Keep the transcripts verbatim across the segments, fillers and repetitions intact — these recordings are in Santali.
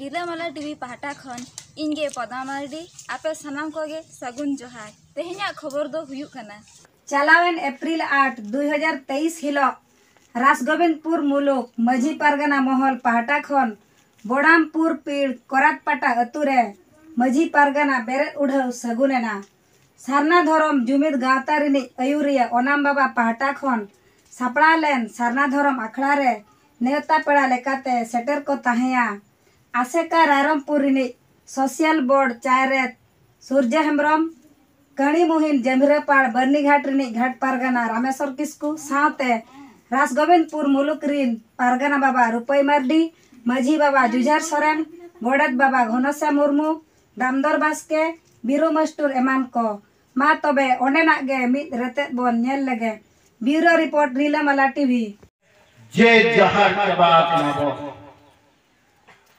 ᱨᱤᱞᱟᱹᱢᱟᱞᱟ ᱴᱤᱵᱷᱤ ᱯᱟᱦᱴᱟ ᱠᱷᱚᱱ ᱤᱧ ᱜᱮ ᱯᱚᱫᱟ ᱢᱟᱨᱰᱤ, ᱟᱯᱮ ᱥᱟᱱᱟᱢ ᱠᱚᱜᱮ ᱥᱟᱹᱜᱩᱱ ᱡᱚᱦᱟᱨ᱾ ᱛᱮᱦᱮᱧᱟᱜ ᱠᱷᱚᱵᱚᱨ ᱫᱚ ᱦᱩᱭᱩᱜ ᱠᱟᱱᱟ, ᱪᱟᱞᱟᱣᱮᱱ ᱮᱯᱨᱤᱞ ᱟᱴ, ᱫᱩᱭ ᱦᱟᱡᱟᱨ ᱛᱮᱭᱤᱥ ᱦᱤᱞᱚᱜ ᱨᱟᱥᱜᱳᱵᱤᱱᱫᱯᱩᱨ ᱢᱩᱞᱩᱠ ᱢᱟᱹᱡᱷᱤ ᱯᱟᱨᱜᱟᱱᱟ ᱢᱚᱦᱚᱞ ᱯᱟᱦᱴᱟ ᱠᱷᱚᱱ ᱵᱚᱰᱟᱢᱯᱩᱨ ᱯᱤᱲ ᱠᱚᱨᱟᱛᱯᱟᱴᱟ ᱟᱹᱛᱩ ᱨᱮ ᱢᱟᱹᱡᱷᱤ ᱯᱟᱨᱜᱟᱱᱟ ᱵᱮᱨᱮᱫ ᱩᱰᱷᱟᱹᱣ ᱥᱟᱹᱜᱩᱱ ᱮᱱᱟ᱾ ᱥᱟᱨᱱᱟ ᱫᱷᱚᱨᱚᱢ ᱡᱩᱢᱤᱫ ᱜᱟᱶᱛᱟ ᱨᱤᱱᱤᱡ ᱟᱹᱭᱩᱨᱤᱭᱟᱹ ᱚᱱᱟᱢ ᱵᱟᱵᱟ ᱯᱟᱦᱴᱟ ᱠᱷᱚᱱ ᱥᱟᱯᱲᱟᱣ ᱞᱮᱱ ᱥᱟᱨᱱᱟ ᱫᱷᱚᱨᱚᱢ ᱟᱠᱷᱲᱟ ᱨᱮ ᱱᱮᱣᱛᱟ ᱯᱮᱲᱟ ᱞᱮᱠᱟᱛᱮ ᱥᱮᱴᱮᱨ ᱠᱚ ᱛᱟᱦᱮᱸᱭᱟ ᱟᱥᱮᱠᱟ ᱨᱟᱭᱨᱚᱝᱯᱩᱨ ᱨᱤᱱᱤᱡ ᱥᱳᱥᱤᱭᱟᱞ ᱵᱳᱨᱰ ᱪᱟᱭᱨᱮᱛ ᱥᱩᱨᱡᱟ ᱦᱮᱢᱵᱽᱨᱚᱢ, ᱠᱟᱹᱬᱤ ᱢᱩᱦᱤᱱ ᱡᱟᱹᱢᱵᱷᱤᱨᱟᱹᱯᱟᱲ ᱵᱟᱹᱨᱱᱤᱜᱷᱟᱴ ᱨᱤᱱᱤᱡ ᱜᱷᱟᱴ ᱯᱟᱨᱜᱟᱱᱟ ᱨᱟᱢᱮᱥᱣᱚᱨ ᱠᱤᱥᱠᱩ ᱥᱟᱶᱛᱮ ᱨᱟᱥᱜᱳᱵᱤᱱᱫᱯᱩᱨ ᱢᱩᱞᱩᱠ ᱨᱤᱱ ᱯᱟᱨᱜᱟᱱᱟ ᱵᱟᱵᱟ ᱨᱩᱯᱟᱹᱭ ᱢᱟᱨᱰᱤ, ᱢᱟᱹᱡᱷᱤ ᱵᱟᱵᱟ ᱡᱩᱡᱷᱟᱨ ᱥᱚᱨᱮᱱ, ᱜᱚᱰᱮᱛ ᱵᱟᱵᱟ ᱜᱷᱚᱱᱚᱥᱭᱟ ᱢᱩᱨᱢᱩ, ᱫᱟᱢᱫᱚᱨ ᱵᱟᱥᱠᱮ, ᱵᱤᱨᱩ ᱢᱟᱥᱴᱩᱨ ᱮᱢᱟᱱ ᱠᱚ᱾ ᱢᱟ ᱛᱚᱵᱮ ᱚᱸᱰᱮᱱᱟᱜ ᱜᱮ ᱢᱤᱫ ᱨᱮᱛᱮᱫ ᱵᱚᱱ ᱧᱮᱞ ᱞᱮᱜᱮ᱾ ᱵᱤᱭᱩᱨᱳ ᱨᱤᱯᱳᱨᱴ, ᱨᱤᱞᱟᱹᱢᱟᱞᱟ ᱴᱤᱵᱷᱤ᱾ ᱡᱮ ᱡᱟᱦᱟᱨ ᱪᱟᱵᱟ ᱟᱠᱟᱱᱟ ᱵᱚ᱾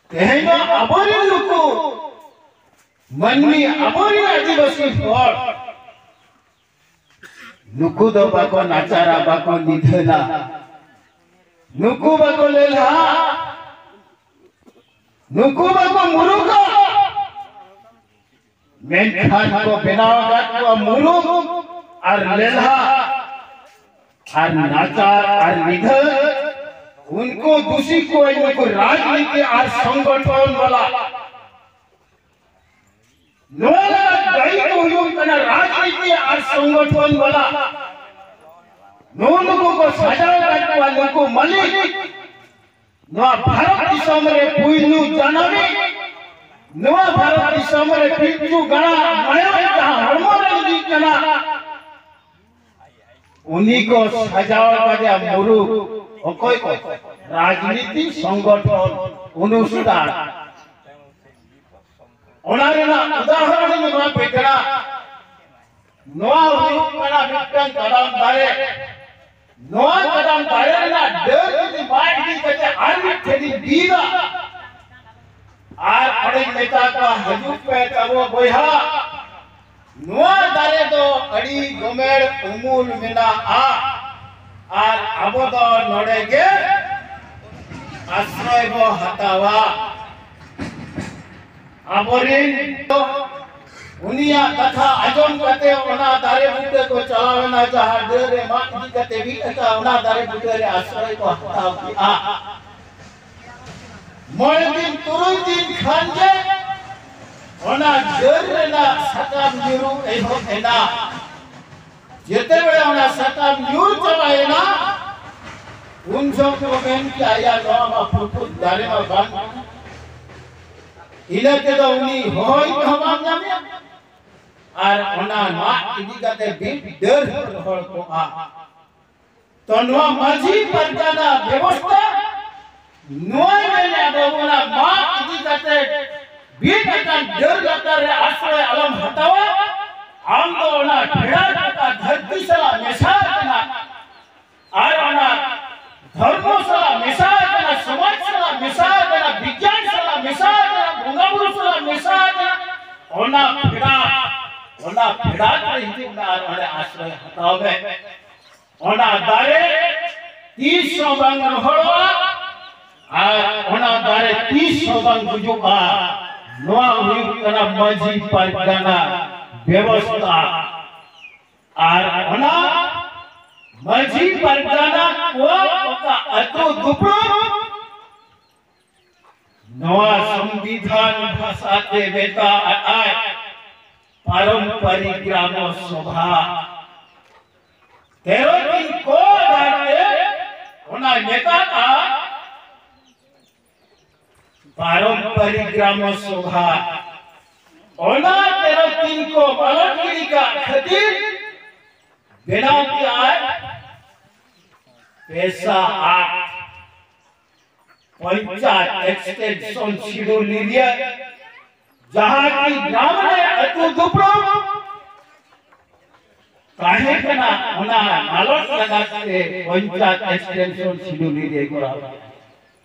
ᱛᱮᱦᱮᱧ ᱫᱚ ᱟᱵᱚᱨᱮᱱ ᱱᱩᱠᱩ ᱢᱟᱹᱱᱢᱤ, ᱟᱵᱚᱨᱮᱱ ᱟᱹᱫᱤᱵᱟᱹᱥᱤ ᱦᱚᱲ, ᱱᱩᱠᱩ ᱫᱚ ᱵᱟᱠᱚ ᱱᱟᱪᱟᱨᱟ, ᱵᱟᱠᱚ ᱱᱤᱫᱷᱟᱹᱱᱟ, ᱱᱩᱠᱩ ᱵᱟᱠᱚ ᱞᱮᱞᱦᱟ, ᱱᱩᱠᱩ ᱵᱟᱠᱚ ᱢᱩᱨᱩᱠᱟ᱾ ᱢᱮᱱᱠᱷᱟᱱ ᱠᱚ ᱵᱮᱱᱟᱣ ᱟᱠᱟᱫ ᱠᱚᱣᱟ ᱢᱩᱨᱩᱠ ᱟᱨ ᱞᱮᱞᱦᱟ ᱟᱨ ᱱᱟᱪᱟᱨ ᱟᱨ ᱱᱤᱫᱷᱟᱹᱱ᱾ ᱩᱱᱠᱩ ᱫᱩᱥᱤ ᱠᱚ ᱱᱩᱠᱩ ᱨᱟᱡᱽᱱᱤᱛᱤ ᱟᱨ ᱥᱚᱝᱜᱚᱴᱷᱚᱱ ᱵᱟᱞᱟ᱾ ᱱᱚᱣᱟ ᱞᱟᱹᱜᱤᱫ ᱫᱟᱭᱤ ᱠᱚ ᱦᱩᱭᱩᱜ ᱠᱟᱱᱟ ᱨᱟᱡᱽᱱᱤᱛᱤ ᱟᱨ ᱥᱚᱝᱜᱚᱴᱷᱚᱱ ᱵᱟᱞᱟ᱾ ᱱᱩᱜᱩ ᱱᱩᱠᱩ ᱠᱚ ᱥᱟᱡᱟᱣ ᱟᱠᱟᱫ ᱠᱚᱣᱟ ᱱᱩᱠᱩ ᱢᱟᱹᱞᱤᱠ᱾ ᱱᱚᱣᱟ ᱵᱷᱟᱨᱚᱛ ᱫᱤᱥᱚᱢ ᱨᱮ ᱯᱩᱭᱞᱩ ᱡᱟᱱᱟᱢᱤᱡ, ᱱᱚᱣᱟ ᱵᱷᱟᱨᱚᱛ ᱫᱤᱥᱚᱢ ᱨᱮ ᱯᱤᱞᱪᱩ ᱜᱟᱲᱟ ᱢᱟᱭᱟᱢ ᱡᱟᱦᱟᱸ ᱦᱚᱲᱢᱚ ᱨᱮ ᱞᱤᱸᱜᱤᱜ ᱠᱟᱱᱟ, ᱩᱱᱤ ᱠᱚ ᱥᱟᱡᱟᱣ ᱟᱠᱟᱫᱮᱭᱟ ᱢᱩᱨᱩᱠ᱾ ᱚᱠᱚᱭ ᱠᱚ? ᱨᱟᱡᱽᱱᱤᱛᱤ ᱥᱚᱝᱜᱚᱴᱷᱚᱱ ᱚᱱᱩᱥᱴᱷᱟᱱ᱾ ᱚᱱᱟ ᱨᱮᱱᱟᱜ ᱩᱫᱟᱦᱚᱨᱚᱱ ᱤᱧ ᱮᱢᱟ ᱯᱮ ᱠᱟᱱᱟ᱾ ᱱᱚᱣᱟ ᱦᱩᱭᱩᱜ ᱠᱟᱱᱟ ᱢᱤᱫᱴᱟᱝ ᱠᱟᱫᱟᱢ ᱫᱟᱨᱮ᱾ ᱱᱚᱣᱟ ᱠᱟᱫᱟᱢ ᱫᱟᱨᱮ ᱨᱮᱱᱟᱜ ᱰᱟᱹᱨ ᱡᱩᱫᱤ ᱢᱟᱜ ᱤᱫᱤ ᱠᱟᱛᱮ ᱟᱨ ᱢᱤᱫ ᱴᱷᱮᱱ ᱤᱧ ᱵᱤᱫᱟ, ᱟᱨ ᱚᱸᱰᱮᱧ ᱢᱮᱛᱟ ᱠᱚᱣᱟ, "ᱦᱤᱡᱩᱜ ᱯᱮ ᱛᱟᱵᱚ ᱵᱚᱭᱦᱟ, ᱟᱹᱰᱤ ᱜᱚᱢᱮᱲ ᱩᱢᱩᱞ ᱢᱮᱱᱟᱜᱼᱟ ᱟᱨ ᱟᱵᱚ ᱫᱚ ᱱᱚᱰᱮ ᱜᱮ ᱟᱥᱨᱚᱭ ᱵᱚ ᱦᱟᱛᱟᱣᱟ᱾ ᱟᱵᱚᱨᱮᱱ ᱫᱚ ᱩᱱᱤᱭᱟᱜ ᱠᱟᱛᱷᱟ ᱟᱸᱡᱚᱢ ᱠᱟᱛᱮ ᱚᱱᱟ ᱫᱟᱨᱮ ᱵᱩᱴᱟᱹ ᱠᱚ ᱪᱟᱞᱟᱣ ᱮᱱᱟ, ᱡᱟᱦᱟᱸ ᱰᱟᱹᱨ ᱨᱮ ᱢᱟᱜ ᱤᱫᱤ ᱠᱟᱛᱮ ᱵᱤᱫ ᱟᱠᱟᱫ, ᱚᱱᱟ ᱫᱟᱨᱮ ᱵᱩᱴᱟᱹ ᱨᱮ ᱟᱥᱨᱚᱭ ᱠᱚ ᱦᱟᱛᱟᱣ ᱠᱮᱫᱼᱟ᱾ ᱢᱚᱬᱮ ᱫᱤᱱ ᱛᱩᱨᱩᱭ ᱫᱤᱱ ᱠᱷᱟᱱ ᱜᱮ ᱚᱱᱟ ᱰᱟᱹᱨ ᱨᱮᱱᱟᱜ ᱥᱟᱠᱟᱢ ᱧᱩᱨᱩ ᱮᱦᱚᱵ ᱮᱱᱟ᱾ ᱡᱮᱛᱮ ᱵᱮᱲᱟ ᱚᱱᱟ ᱥᱟᱠᱟᱢ ᱧᱩᱨ ᱪᱟᱵᱟᱭᱮᱱᱟ, ᱩᱱ ᱡᱚᱠᱷᱚᱱ ᱠᱚ ᱢᱮᱱ ᱠᱮᱜᱼᱟ, "ᱭᱟ, ᱱᱚᱣᱟ ᱢᱟ ᱯᱩᱨᱠᱩᱴ ᱫᱟᱨᱮ ᱢᱟ ᱵᱟᱝ ᱠᱟᱱᱟ᱾" ᱤᱱᱟᱹ ᱛᱮᱫᱚ ᱩᱱᱤ ᱦᱚᱦᱚᱭ ᱛᱮᱦᱚᱸ ᱵᱟᱝ ᱧᱟᱢᱮᱭᱟ ᱟᱨ ᱚᱱᱟ ᱢᱟᱜ ᱤᱫᱤ ᱠᱟᱛᱮ ᱵᱤᱫ ᱰᱟᱹᱨ ᱦᱚᱸ ᱨᱚᱦᱚᱲ ᱠᱚᱜᱼᱟ᱾ ᱛᱚ ᱱᱚᱣᱟ ᱢᱟᱹᱡᱷᱤ ᱯᱟᱨᱜᱟᱱᱟ ᱵᱮᱵᱚᱥᱛᱷᱟ ᱱᱚᱣᱟᱭ ᱢᱮᱱᱮᱫᱼᱟ, ᱵᱟᱹᱵᱩ, ᱚᱱᱟ ᱢᱟᱜ ᱤᱫᱤ ᱠᱟᱛᱮ ᱵᱤᱫ ᱟᱠᱟᱱ ᱰᱟᱹᱨ ᱞᱟᱛᱟᱨ ᱨᱮ ᱟᱥᱨᱚᱭ ᱟᱞᱚᱢ ᱦᱟᱛᱟᱣᱟ᱾ ᱟᱢ ᱫᱚ ᱚᱱᱟ ᱯᱷᱮᱰᱟᱛ ᱚᱠᱟ ᱫᱷᱟᱹᱨᱛᱤ ᱥᱟᱞᱟᱜ ᱢᱮᱥᱟ ᱟᱠᱟᱱᱟ ᱟᱨ ᱚᱱᱟ ᱫᱷᱚᱨᱢᱚ ᱥᱟᱞᱟᱜ ᱢᱮᱥᱟ ᱟᱠᱟᱱᱟ, ᱥᱚᱢᱟᱡᱽ ᱥᱟᱞᱟᱜ ᱢᱮᱥᱟ ᱟᱠᱟᱱᱟ, ᱵᱤᱜᱽᱜᱟᱱ ᱥᱟᱞᱟᱜ ᱢᱮᱥᱟ ᱟᱠᱟᱱᱟ, ᱵᱚᱸᱜᱟ ᱵᱩᱨᱩ ᱥᱟᱞᱟᱜ ᱢᱮᱥᱟ ᱟᱠᱟᱱᱟ, ᱚᱱᱟ ᱯᱷᱮᱰᱟᱛ, ᱚᱱᱟ ᱯᱷᱮᱰᱟᱛ ᱨᱮ ᱦᱤᱡᱩᱜ ᱢᱮ ᱟᱨ ᱚᱸᱰᱮ ᱟᱥᱨᱚᱭ ᱦᱟᱛᱟᱣ ᱢᱮ᱾ ᱚᱱᱟ ᱫᱟᱨᱮ ᱛᱤᱥ ᱦᱚᱸ ᱵᱟᱝ ᱨᱚᱦᱚᱲᱚᱜᱼᱟ ᱟᱨ ᱚᱱᱟ ᱫᱟᱨᱮ ᱛᱤᱥ ᱦᱚᱸ ᱵᱟᱝ ᱜᱩᱡᱩᱜᱼᱟ᱾ ᱱᱚᱣᱟ ᱦᱩᱭᱩᱜ ᱠᱟᱱᱟ ᱢᱟᱹᱡᱷᱤ ᱯᱟᱨᱜᱟᱱᱟ ᱵᱮᱵᱚᱥᱛᱷᱟ᱾ ᱟᱨ ᱚᱱᱟ ᱢᱟᱹᱡᱷᱤ ᱯᱟᱨᱜᱟᱱᱟ ᱠᱚᱣᱟᱜ ᱚᱠᱟ ᱟᱹᱛᱩ ᱫᱩᱯᱲᱩᱵ ᱱᱚᱣᱟ ᱥᱚᱝᱵᱤᱫᱷᱟᱱ ᱵᱷᱟᱥᱟ ᱛᱮ ᱢᱮᱛᱟᱜ ᱟᱭ ᱯᱟᱨᱚᱢᱯᱟᱨᱤᱠ ᱜᱨᱟᱢ ᱥᱚᱵᱷᱟ᱾ ᱛᱮᱨᱚ ᱫᱤᱱ ᱠᱚ ᱟᱫᱷᱟᱨ ᱛᱮ ᱚᱱᱟ ᱢᱮᱛᱟᱜᱼᱟ ᱯᱟᱨᱚᱢᱯᱟᱨᱤᱠ ᱜᱨᱟᱢ ᱥᱚᱵᱷᱟ᱾ ᱚᱱᱟ ᱛᱮᱨᱚ ᱫᱤᱱ ᱠᱚ ᱯᱟᱞᱚᱱ ᱜᱤᱰᱤ ᱠᱟᱜ ᱠᱷᱟᱹᱛᱤᱨ ᱵᱮᱱᱟᱣ ᱠᱮᱜᱼᱟᱭ ᱯᱮᱥᱟ ᱟᱴ᱾ ᱯᱚᱧᱪᱟᱭᱮᱛ ᱮᱠᱥᱴᱮᱱᱥᱚᱱ ᱥᱤᱰᱩᱞ ᱮᱨᱤᱭᱟ, ᱡᱟᱦᱟᱸ ᱠᱤ ᱜᱨᱟᱢ ᱨᱮ ᱟᱹᱛᱩ ᱫᱩᱯᱲᱩᱵ ᱛᱟᱦᱮᱸ ᱠᱟᱱᱟ, ᱚᱱᱟ ᱢᱟᱞᱚᱴ ᱞᱟᱜᱟᱫ ᱛᱮ ᱯᱚᱧᱪᱟᱭᱮᱛ ᱮᱠᱥᱴᱮᱱᱥᱚᱱ ᱥᱤᱰᱩᱞ ᱮᱨᱤᱭᱟ ᱠᱚᱨᱟᱣ᱾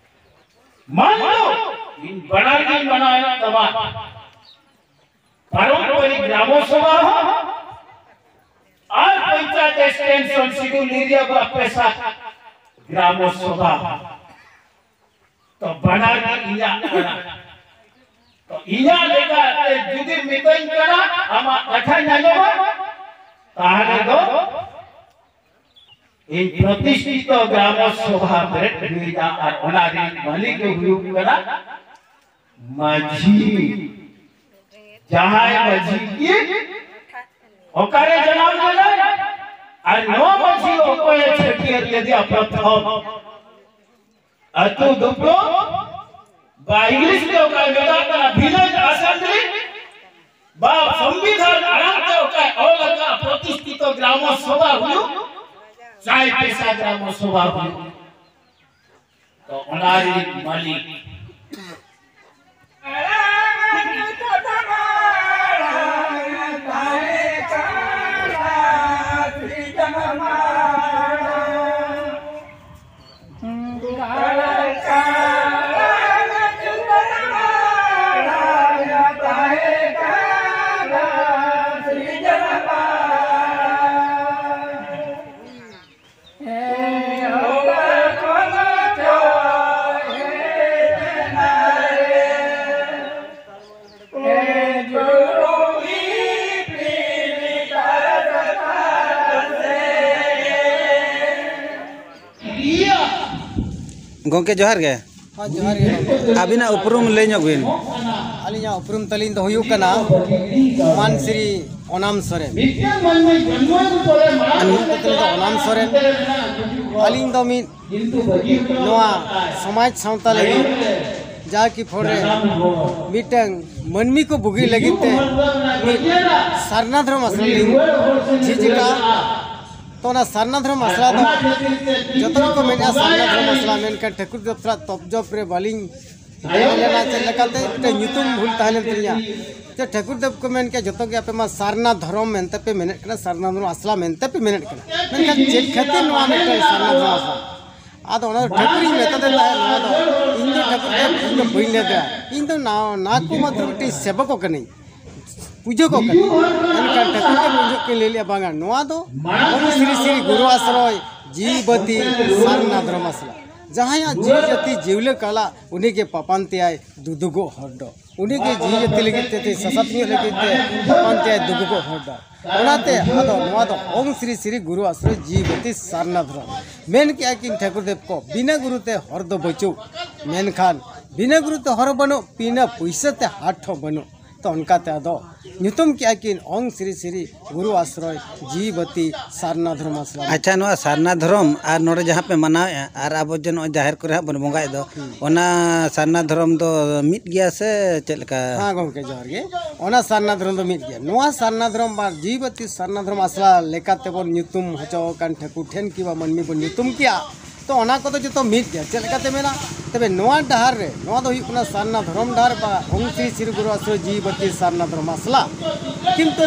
ᱢᱟᱱ ᱫᱚ ᱤᱧ ᱵᱟᱰᱟᱭ ᱜᱤᱧ ᱵᱟᱰᱟᱭ ᱛᱟᱢᱟ, ᱯᱟᱨᱚᱢᱯᱚᱨᱤᱠ ᱜᱨᱟᱢ ᱥᱚᱵᱷᱟ ᱦᱚᱸ extension ᱥᱤᱫᱩ ᱱᱤᱨᱤᱭᱟ ᱵᱟᱯᱮᱥᱟ ᱜᱨᱟᱢᱚ ᱥᱚᱵᱷᱟ᱾ ᱛᱚ ᱵᱟᱱᱟᱨ ᱜᱮ ᱤᱧᱟᱹᱜ ᱠᱟᱱᱟ᱾ ᱛᱚ ᱤᱧᱟᱹᱜ ᱞᱮᱠᱟᱛᱮ ᱡᱩᱫᱤ ᱢᱤᱛᱟᱹᱧ ᱠᱟᱱᱟ, ᱟᱢᱟᱜ ᱠᱟᱛᱷᱟᱧ ᱟᱸᱡᱚᱢᱟ, ᱛᱟᱦᱞᱮ ᱫᱚ ᱤᱧ ᱯᱨᱚᱛᱤᱥᱴᱷᱤᱛᱚ ᱜᱨᱟᱢᱚ ᱥᱚᱵᱷᱟ ᱵᱮᱨᱮᱫ ᱦᱩᱭᱩᱜᱼᱟ, ᱟᱨ ᱚᱱᱟ ᱨᱤᱱᱤᱡ ᱢᱟᱹᱞᱤᱠ ᱫᱚ ᱦᱩᱭᱩᱜ ᱠᱟᱱᱟ ᱢᱟᱹᱡᱷᱤ᱾ ᱡᱟᱦᱟᱸᱭ ᱢᱟᱹᱡᱷᱤ ᱜᱮ ᱚᱠᱟᱨᱮ ᱡᱟᱱᱟᱢ ᱞᱮᱱᱟᱭ ᱟᱨ ᱱᱚᱣᱟ ᱢᱟᱹᱡᱷᱤ ᱚᱠᱚᱭᱮ ᱪᱷᱟᱹᱴᱭᱟᱹᱨ ᱞᱮᱫᱮᱭᱟ ᱯᱨᱚᱛᱷᱚᱢ? ᱟᱹᱛᱩ ᱫᱩᱯᱲᱩᱵ ᱵᱟ ᱤᱝᱞᱤᱥ ᱛᱮ ᱚᱠᱟ ᱢᱮᱛᱟᱜ ᱠᱟᱱᱟ ᱵᱷᱤᱞᱮᱡᱽ ᱟᱥᱮᱢᱵᱞᱤ ᱵᱟ ᱥᱚᱝᱵᱤᱫᱷᱟᱱ ᱟᱲᱟᱝ ᱛᱮ ᱚᱠᱟᱭ ᱚᱞ ᱟᱠᱟᱫ ᱯᱨᱚᱛᱤᱥᱴᱷᱤᱛᱚ ᱜᱨᱟᱢᱚ ᱥᱚᱵᱷᱟ ᱦᱩᱭᱩᱜ, ᱪᱟᱭ ᱯᱮᱥᱟ ᱜᱨᱟᱢᱚ ᱥᱚᱵᱷᱟ ᱦᱩᱭᱩᱜ᱾ ᱛᱚ ᱚᱱᱟ ᱨᱤᱱᱤᱡ ᱢᱟᱹᱞᱤᱠ ᱜᱚᱢᱠᱮ, ᱡᱚᱦᱟᱨ ᱜᱮ᱾ ᱦᱚᱸ, ᱡᱚᱦᱟᱨ ᱜᱮ ᱜᱚᱢᱠᱮ᱾ ᱟᱹᱵᱤᱱᱟᱜ ᱩᱯᱨᱩᱢ ᱞᱟᱹᱭ ᱧᱚᱜ ᱵᱤᱱ᱾ ᱟᱹᱞᱤᱧᱟᱜ ᱩᱯᱨᱩᱢ ᱛᱟᱹᱞᱤᱧ ᱫᱚ ᱦᱩᱭᱩᱜ ᱠᱟᱱᱟ ᱢᱟᱱ ᱥᱨᱤ ᱚᱱᱟᱢ ᱥᱚᱨᱮᱱ᱾ ᱟᱨ ᱧᱩᱛᱩᱢ ᱛᱟᱹᱞᱤᱧ ᱫᱚ ᱚᱱᱟᱢ ᱥᱚᱨᱮᱱ᱾ ᱟᱹᱞᱤᱧ ᱫᱚ ᱢᱤᱫ ᱱᱚᱣᱟ ᱥᱚᱢᱟᱡᱽ ᱥᱟᱶᱛᱟ ᱞᱟᱹᱜᱤᱫ ᱡᱟ ᱠᱤ ᱯᱷᱚᱲ ᱨᱮ ᱢᱤᱫᱴᱟᱝ ᱢᱟᱹᱱᱢᱤ ᱠᱚ ᱵᱩᱜᱤ ᱞᱟᱹᱜᱤᱫ ᱛᱮ ᱢᱤᱫ ᱥᱟᱨᱱᱟ ᱫᱷᱚᱨᱚᱢ ᱟᱥᱨᱚᱢ ᱞᱤᱧ ᱡᱷᱤᱡ ᱟᱠᱟᱫᱼᱟ᱾ ᱛᱚ ᱚᱱᱟ ᱥᱟᱨᱱᱟ ᱫᱷᱚᱨᱚᱢ ᱟᱥᱲᱟ ᱫᱚ ᱡᱚᱛᱚ ᱜᱮᱠᱚ ᱢᱮᱱᱮᱫᱼᱟ ᱥᱟᱨᱱᱟ ᱫᱷᱚᱨᱚᱢ ᱟᱥᱲᱟ, ᱢᱮᱱᱠᱷᱟᱱ ᱴᱷᱟᱹᱠᱩᱨ ᱫᱮᱵ ᱥᱟᱞᱟᱜ ᱛᱚᱯᱡᱚᱯ ᱨᱮ ᱵᱟᱹᱞᱤᱧ ᱛᱟᱦᱮᱸ ᱞᱮᱱᱟ, ᱪᱮᱫ ᱞᱮᱠᱟᱛᱮ ᱢᱤᱫᱴᱟᱝ ᱧᱩᱛᱩᱢ ᱵᱷᱩᱞ ᱛᱟᱦᱮᱸ ᱞᱮᱱ ᱛᱤᱧᱟ᱾ ᱡᱮ ᱴᱷᱟᱹᱠᱩᱨ ᱫᱮᱵ ᱠᱚ ᱢᱮᱱ ᱠᱮᱫ, "ᱡᱚᱛᱚ ᱜᱮ ᱟᱯᱮ ᱢᱟ ᱥᱟᱨᱱᱟ ᱫᱷᱚᱨᱚᱢ ᱢᱮᱱᱛᱮ ᱯᱮ ᱢᱮᱱᱮᱫ ᱠᱟᱱᱟ, ᱥᱟᱨᱱᱟ ᱫᱷᱚᱨᱚᱢ ᱟᱥᱲᱟ ᱢᱮᱱᱛᱮ ᱯᱮ ᱢᱮᱱᱮᱫ ᱠᱟᱱᱟ, ᱢᱮᱱᱠᱷᱟᱱ ᱪᱮᱫ ᱠᱷᱟᱹᱛᱤᱨ ᱱᱚᱣᱟ ᱢᱤᱫᱴᱟᱝ ᱥᱟᱨᱱᱟ ᱫᱷᱚᱨᱚᱢ ᱟᱥᱲᱟ?" ᱟᱫᱚ ᱚᱱᱟ ᱫᱚ ᱴᱷᱟᱹᱠᱩᱨᱤᱧ ᱢᱮᱛᱟ ᱫᱮ ᱛᱟᱦᱮᱸᱫ, ᱱᱚᱣᱟ ᱫᱚ ᱤᱧ ᱫᱚ ᱴᱷᱟᱹᱠᱩᱨ ᱫᱮᱵ, ᱤᱧ ᱫᱚ ᱵᱟᱹᱧ ᱞᱟᱹᱭ ᱫᱟ, ᱤᱧ ᱫᱚ ᱱᱟ-, ᱱᱟᱠᱩ ᱢᱟᱛᱨᱚ ᱢᱤᱫᱴᱤᱡ ᱥᱮᱵᱚᱠ ᱠᱟᱹᱱᱟᱹᱧ᱾ ᱯᱩᱡᱟᱹ ᱠᱚ ᱠᱟᱱᱟ᱾ ᱮᱱᱠᱷᱟᱱ ᱴᱷᱟᱹᱠᱩᱨ ᱫᱮᱵ ᱩᱱ ᱡᱚᱦᱚᱜ ᱠᱤᱱ ᱞᱟᱹᱭ ᱞᱮᱜᱼᱟ, ᱵᱟᱝᱟ, ᱱᱚᱣᱟ ᱫᱚ ᱳᱢ ᱥᱨᱤ ᱥᱨᱤ ᱜᱩᱨᱩ ᱟᱥᱨᱚᱭ ᱡᱤᱣᱤ ᱵᱟᱹᱛᱤ ᱥᱟᱨᱱᱟ ᱫᱷᱚᱨᱚᱢ ᱟᱥᱲᱟ᱾ ᱡᱟᱦᱟᱸᱭᱟᱜ ᱡᱤᱣᱤ ᱡᱟᱹᱛᱤ ᱡᱤᱣᱞᱟᱹ ᱠᱟᱞᱟ, ᱩᱱᱤᱜᱮ ᱯᱟᱯᱟᱱ ᱛᱮᱭᱟᱭ ᱫᱩᱫᱩᱜᱚᱜ ᱦᱚᱨ ᱰᱚ᱾ ᱩᱱᱤᱜᱮ ᱡᱤᱣᱤ ᱡᱟᱹᱛᱤ ᱞᱟᱹᱜᱤᱫ ᱛᱮ, ᱥᱟᱥᱟᱛ ᱧᱚᱜ ᱞᱟᱹᱜᱤᱫ ᱛᱮ ᱯᱟᱯᱟᱱ ᱛᱮᱭᱟᱭ ᱫᱩᱫᱩᱜᱚᱜ ᱦᱚᱨ ᱰᱚ᱾ ᱚᱱᱟᱛᱮ ᱟᱫᱚ ᱱᱚᱣᱟ ᱫᱚ ᱳᱢ ᱥᱨᱤ ᱥᱨᱤ ᱜᱩᱨᱩ ᱟᱥᱨᱚᱭ ᱡᱤᱣᱤ ᱵᱟᱹᱛᱤ ᱥᱟᱨᱱᱟ ᱫᱷᱚᱨᱚᱢ᱾ ᱢᱮᱱ ᱠᱮᱜᱼᱟ ᱠᱤᱱ ᱴᱷᱟᱹᱠᱩᱨ ᱫᱮᱵ ᱠᱚ, ᱵᱤᱱᱟᱹ ᱜᱩᱨᱩ ᱛᱮ ᱦᱚᱨ ᱫᱚ ᱵᱟᱹᱪᱩᱜ, ᱢᱮᱱᱠᱷᱟᱱ ᱵᱤᱱᱟᱹ ᱜᱩᱨᱩ ᱛᱮ ᱦᱚᱨ ᱵᱟᱹᱱᱩᱜ, ᱵᱤᱱᱟᱹ ᱯᱩᱭᱥᱟᱹ ᱛᱮ ᱦᱟᱴ ᱦᱚᱸ ᱵᱟᱹᱱᱩᱜ᱾ ᱛᱚ ᱚᱱᱠᱟᱛᱮ ᱟᱫᱚ ᱧᱩᱛᱩᱢ ᱠᱮᱜᱼᱟ ᱠᱤᱱ ᱳᱢ ᱥᱨᱤ ᱥᱨᱤ ᱜᱩᱨᱩ ᱟᱥᱨᱚᱭ ᱡᱤᱣᱤ ᱵᱟᱹᱛᱤ ᱥᱟᱨᱱᱟ ᱫᱷᱚᱨᱚᱢ ᱟᱥᱨᱚᱢ᱾ ᱟᱪᱪᱷᱟ, ᱱᱚᱣᱟ ᱥᱟᱨᱱᱟ ᱫᱷᱚᱨᱚᱢ ᱟᱨ ᱱᱚᱰᱮ ᱡᱟᱦᱟᱸ ᱯᱮ ᱢᱟᱱᱟᱣᱮᱫᱼᱟ ᱟᱨ ᱟᱵᱚ ᱡᱮ ᱱᱚᱜᱼᱚᱭ ᱡᱟᱦᱮᱨ ᱠᱚᱨᱮ ᱦᱟᱸᱜ ᱵᱚᱱ ᱵᱚᱸᱜᱟᱭᱮᱫ ᱫᱚ, ᱚᱱᱟ ᱥᱟᱨᱱᱟ ᱫᱷᱚᱨᱚᱢ ᱫᱚ ᱢᱤᱫ ᱜᱮᱭᱟ ᱥᱮ ᱪᱮᱫ ᱞᱮᱠᱟ? ᱦᱮᱸ ᱜᱚᱢᱠᱮ, ᱡᱚᱦᱟᱨ ᱜᱮ᱾ ᱚᱱᱟ ᱥᱟᱨᱱᱟ ᱫᱷᱚᱨᱚᱢ ᱫᱚ ᱢᱤᱫ ᱜᱮᱭᱟ᱾ ᱱᱚᱣᱟ ᱥᱟᱨᱱᱟ ᱫᱷᱚᱨᱚᱢ ᱟᱨ ᱡᱤᱣᱤ ᱵᱟᱹᱛᱤ ᱥᱟᱨᱱᱟ ᱫᱷᱚᱨᱚᱢ ᱟᱥᱲᱟ ᱞᱮᱠᱟᱛᱮ ᱵᱚᱱ ᱧᱩᱛᱩᱢ ᱦᱚᱪᱚ ᱟᱠᱟᱱ ᱴᱷᱟᱹᱠᱩᱨ ᱴᱷᱮᱱ ᱠᱤ ᱵᱟ ᱢᱟᱹᱱᱢᱤ ᱵᱚᱱ ᱧᱩᱛᱩᱢ ᱠᱮᱜᱼᱟ, ᱛᱚ ᱚᱱᱟ ᱠᱚᱫᱚ ᱡᱚᱛᱚ ᱢᱤᱫ ᱜᱮᱭᱟ᱾ ᱪᱮᱫ ᱞᱮᱠᱟᱛᱮ ᱢᱮᱱᱟ? ᱛᱚᱵᱮ ᱱᱚᱣᱟ ᱰᱟᱦᱟᱨ ᱨᱮ, ᱱᱚᱣᱟ ᱫᱚ ᱦᱩᱭᱩᱜ ᱠᱟᱱᱟ ᱥᱟᱨᱱᱟ ᱫᱷᱚᱨᱚᱢ ᱰᱟᱦᱟᱨ ᱵᱟ ᱳᱢ ᱥᱨᱤ ᱥᱨᱤ ᱜᱩᱨᱩ ᱟᱥᱨᱚᱭ ᱡᱤᱣᱤ ᱵᱟᱹᱛᱤ ᱥᱟᱨᱱᱟ ᱫᱷᱚᱨᱚᱢ ᱟᱥᱲᱟ᱾ ᱠᱤᱱᱛᱩ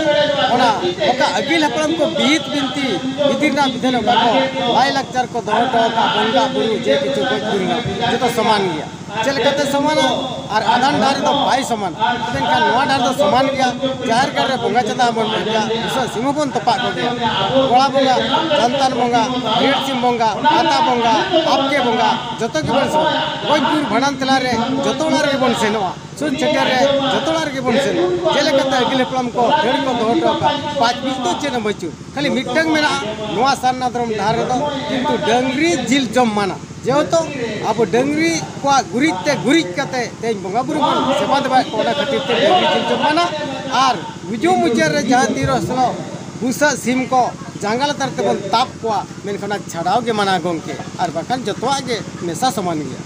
ᱚᱱᱟ ᱚᱠᱟ ᱟᱹᱜᱤᱞ ᱦᱟᱯᱲᱟᱢ ᱠᱚ ᱵᱤᱦᱤᱛ ᱵᱤᱱᱛᱤ ᱵᱤᱫᱤᱨ ᱨᱮᱱᱟᱜ ᱵᱤᱫᱷᱟᱹᱱ ᱚᱠᱟ ᱠᱚ ᱞᱟᱭᱼᱞᱟᱠᱪᱟᱨ ᱠᱚ ᱫᱚᱦᱚ ᱦᱚᱴᱚ ᱟᱠᱟᱫ, ᱵᱚᱸᱜᱟ ᱵᱩᱨᱩ ᱡᱮ ᱠᱤᱪᱷᱩ ᱜᱚᱡ ᱜᱩᱨ ᱨᱮᱱᱟᱜ ᱡᱚᱛᱚ ᱥᱚᱢᱟᱱ ᱜᱮᱭᱟ᱾ ᱪᱮᱫ ᱞᱮᱠᱟᱛᱮ ᱥᱚᱢᱟᱱᱟ? ᱟᱨ ᱟᱫᱷᱟᱱ ᱰᱟᱦᱟᱨ ᱨᱮᱫᱚ ᱵᱟᱭ ᱥᱚᱢᱟᱱᱟ᱾ ᱢᱮᱱᱠᱷᱟᱱ ᱱᱚᱣᱟ ᱰᱟᱦᱟᱨ ᱫᱚ ᱥᱚᱢᱟᱱ ᱜᱮᱭᱟ᱾ ᱡᱟᱦᱮᱨ ᱜᱟᱲ ᱨᱮ ᱵᱚᱸᱜᱟ ᱪᱟᱸᱫᱟ ᱵᱚᱱ ᱮᱢ ᱜᱮᱭᱟ, ᱵᱩᱥᱟᱹᱜ ᱥᱤᱢ ᱦᱚᱸᱵᱚᱱ ᱛᱚᱯᱟᱜ ᱠᱚᱜᱮᱭᱟ᱾ ᱜᱚᱲᱟ ᱵᱚᱸᱜᱟ, ᱡᱟᱱᱛᱟᱱ ᱵᱚᱸᱜᱟ, ᱜᱮᱴ ᱥᱤᱢ ᱵᱚᱸᱜᱟ, ᱯᱟᱛᱟ ᱵᱚᱸᱜᱟ, ᱟᱯᱠᱮ ᱵᱚᱸᱜᱟ, ᱡᱚᱛᱚ ᱜᱮᱵᱚᱱ ᱥᱮᱱᱚᱜᱼᱟ᱾ ᱜᱚᱡ ᱜᱩᱨ ᱵᱷᱟᱸᱰᱟᱱ ᱛᱮᱞᱟ ᱨᱮ ᱡᱚᱛᱚ ᱚᱲᱟᱜ ᱨᱮᱜᱮ ᱵᱚᱱ ᱥᱮᱱᱚᱜᱼᱟ᱾ ᱥᱩᱨ ᱥᱮᱴᱮᱨ ᱨᱮ ᱡᱚᱛᱚ ᱚᱲᱟᱜ ᱨᱮᱜᱮ ᱵᱚᱱ ᱥᱮᱱᱚᱜᱼᱟ᱾ ᱡᱮᱞᱮᱠᱟᱛᱮ ᱟᱹᱜᱤᱞ ᱦᱟᱯᱲᱟᱢ ᱠᱚ ᱰᱟᱹᱲ ᱠᱚ ᱫᱚᱦᱚ ᱦᱚᱴᱚ ᱟᱠᱟᱫ, ᱯᱟᱸᱪ ᱵᱤᱥ ᱫᱚ ᱪᱮᱫ ᱦᱚᱸ ᱵᱟᱹᱪᱩᱜ, ᱠᱷᱟᱹᱞᱤ ᱢᱤᱫᱴᱟᱝ ᱢᱮᱱᱟᱜᱼᱟ, ᱱᱚᱣᱟ ᱥᱟᱨᱱᱟ ᱫᱷᱚᱨᱚᱢ ᱰᱟᱦᱟᱨ ᱨᱮᱫᱚ ᱠᱤᱱᱛᱩ ᱰᱟᱹᱝᱨᱤ ᱡᱤᱞ ᱡᱚᱢ ᱢᱟᱱᱟ᱾ ᱡᱮᱦᱮᱛᱩ ᱟᱵᱚ ᱰᱟᱹᱝᱨᱤ ᱠᱚᱣᱟᱜ ᱜᱩᱨᱤᱡ ᱛᱮ ᱜᱩᱨᱤᱡ ᱠᱟᱛᱮ ᱛᱮᱦᱮᱧ ᱵᱚᱸᱜᱟ ᱵᱩᱨᱩ ᱵᱚᱱ ᱥᱮᱵᱟ ᱫᱮᱵᱟᱭᱮᱫ ᱠᱚᱣᱟ, ᱚᱱᱟ ᱠᱷᱟᱹᱛᱤᱨ ᱛᱮ ᱰᱟᱹᱝᱨᱤ ᱡᱤᱞ ᱡᱚᱢ ᱢᱟᱱᱟ᱾ ᱟᱨ ᱜᱩᱡᱩᱜ ᱢᱩᱪᱟᱹᱫ ᱨᱮ ᱡᱟᱦᱟᱸ ᱛᱤᱱ ᱨᱮᱦᱚᱸ ᱵᱩᱥᱟᱹᱜ ᱥᱤᱢ ᱠᱚ ᱡᱟᱸᱜᱟ ᱞᱟᱛᱟᱨ ᱛᱮᱵᱚᱱ ᱛᱟᱵ ᱠᱚᱣᱟ, ᱢᱮᱱᱠᱷᱟᱱ ᱚᱱᱟ ᱪᱷᱟᱰᱟᱣ ᱜᱮ ᱢᱟᱱᱟ ᱜᱚᱢᱠᱮ, ᱟᱨ ᱵᱟᱠᱷᱟᱱ ᱡᱚᱛᱚᱣᱟᱜ ᱜᱮ ᱢᱮᱥᱟ ᱥᱚᱢᱟᱱ ᱜᱮᱭᱟ᱾